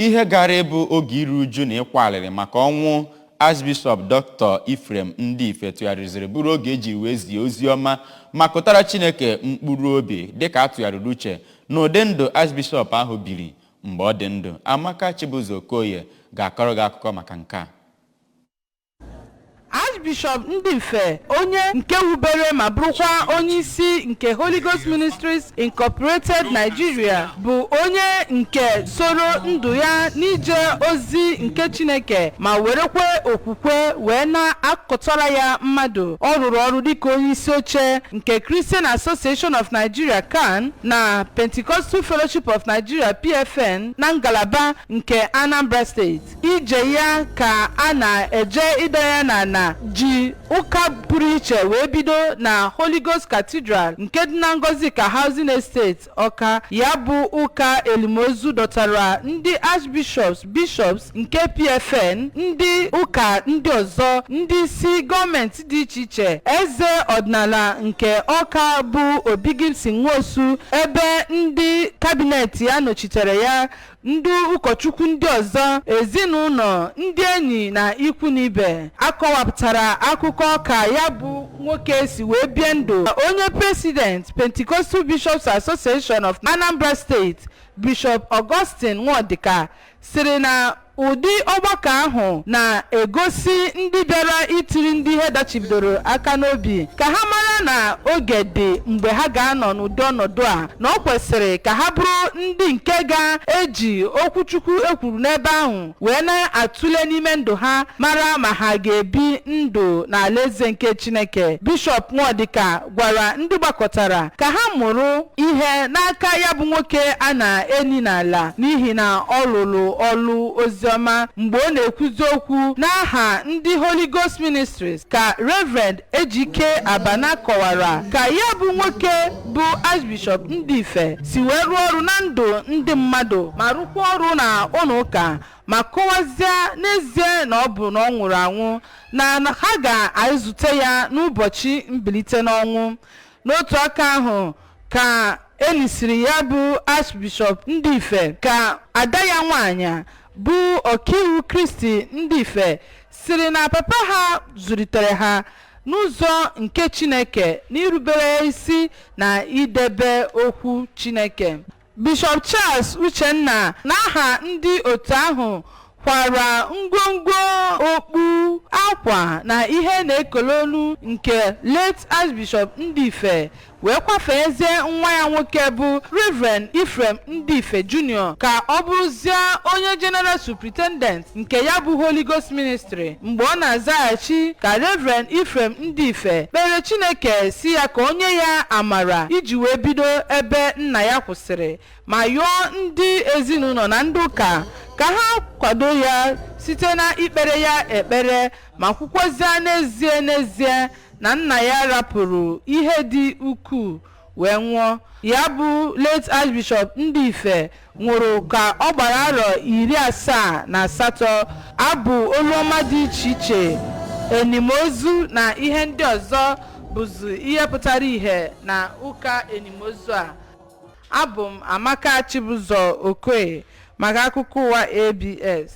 Ihe gara ịbụ oge iru uju na ịkwa alịrị maka ọnwụ Archbishop Dr. Ephraim Ndife tụgharịziri bụrụ oge ejiri wee zie ozi ọma ma kụtara Chineke mkpụrụ obi, dịka a tụgharịrị uche n'ụdị ndụ Archbishop ahụ biri mgbe ọ dị ndụ. Amaka Chibụzọ Okoye ga-akọrọ gị akụkọ maka nke a. Archbishop Ndife, onye nke wubere ma bụrụkwa onye isi nke Holy Ghost Ministries Incorporated Nigeria, bụ onye nke soro ndụ ya n'ije ozi nke Chineke ma werekwe okwukwe wee na-akọtara ya mmadụ. Ọ rụrụ ọrụ dịka onye isi oche nke Christian Association of Nigeria, CAN, na Pentecostal Fellowship of Nigeria, PFN, na ngalaba nke Anambra Steeti. Ije ya ka a na-eje ịdọ ya n'ala ji ụka pụrụ iche wee bido na Holy Ghost Cathedral nke dị na Ngozika Housing Estate, Ọka. Ya bụ ụka elimozu dọtara ndị archbishops, bishops nke PFN, ndị ụka ndị ọzọ, ndị isi gọọmenti dị iche iche, eze ọdịnala nke Ọka bụ Obi Gibson Nwosu, ebe ndị cabinet ya nọchitere ya, ndị ụkọchukwu ndị ọzọ, ezinụlọ, ndị enyi na ikwu na ibe. Akọwapụtara akụkọ ka ya bụ nwoke si wee bie ndụ. Onye president Pentecostal Bishops Association of Anambra State, Bishop Augustine Nwodika, sịrị na ụdị ọgbakọ ahụ na-egosi ndị bịara itiri ndị ihe dachibidoro aka n'obi ka ha mara na oge dị mgbe ha ga-anọ n'ụdị ọnọdụ a, na ọ kwesịrị ka ha bụrụ ndị nke ga-eji okwuchukwu ekwuru n'ebe ahụ wee na-atụle n'ime ndụ ha, mara ma ha ga-ebi ndụ n'alaeze nke Chineke. Bishọp Nwodika gwara ndị gbakọtara ka ha mụrụ ihe n'aka ya bụ nwoke a na-eni n'ala, n'ihi na ọ lụrụ ọlụ oziọma. Mgbe ọ na-ekwuzi okwu n'aha ndị Holy Ghost Ministries, ka Reverend Ejike Abana kọwara ka ya bụ nwoke bụ Archbishop Ndife si wee rụọ ọrụ na ndụ ndị mmadụ ma rụkwa ọrụ na ụlọ ụka, ma kọwazie n'ezie na ọ bụ na ọ nwụrụ anwụ, na ha ga-ezute ya n'ụbọchị mbilite n'ọnwụ. N'otu aka ahụ ka elisiri ya bụ Archbishop Ndife, ka ada ya nwanyị bụ Ọkaiwu Kristi Ndife siri na papa ha zụlitere ha n'ụzọ nke Chineke, n'irubere isi na idebe okwu Chineke. Bishop Charles Uchenna, n'aha ndị otu ahụ, kwara ngwongwo, okpu, akwa na ihe na-ekololu nke late Archbishop Ndife wee kwafezie nwa ya nwoke bụ Reverend Ephraim Ndife Jr. ka ọ bụrụzie onye General Superintendent nke ya bụ Holy Ghost Ministry. Mgbe ọ na-azaghachi, ka Reverend Ephraim Ndife kpere Chineke si ya ka onye ya amara iji wee bido ebe nna ya kwụsịrị, ma yọọ ndị ezinụlọ na ndị ụka ka ha kwado ya site na ikpere ya ekpere, ma kwukwazie n'ezie n'ezie na nna ya rapụrụ ihe dị ukwuu wee nwụọ. Ya bụ late Archbishop Ndife nwụrụ ka ọ gbara arọ 78. Abụ oluọma dị iche iche, enimozu na ihe ndị ọzọ bụzi ihe pụtara ìhè na ụka enimozu a. Abụ m Amaka Chibụzọ Okoye maka akụkọ ụwa ABS.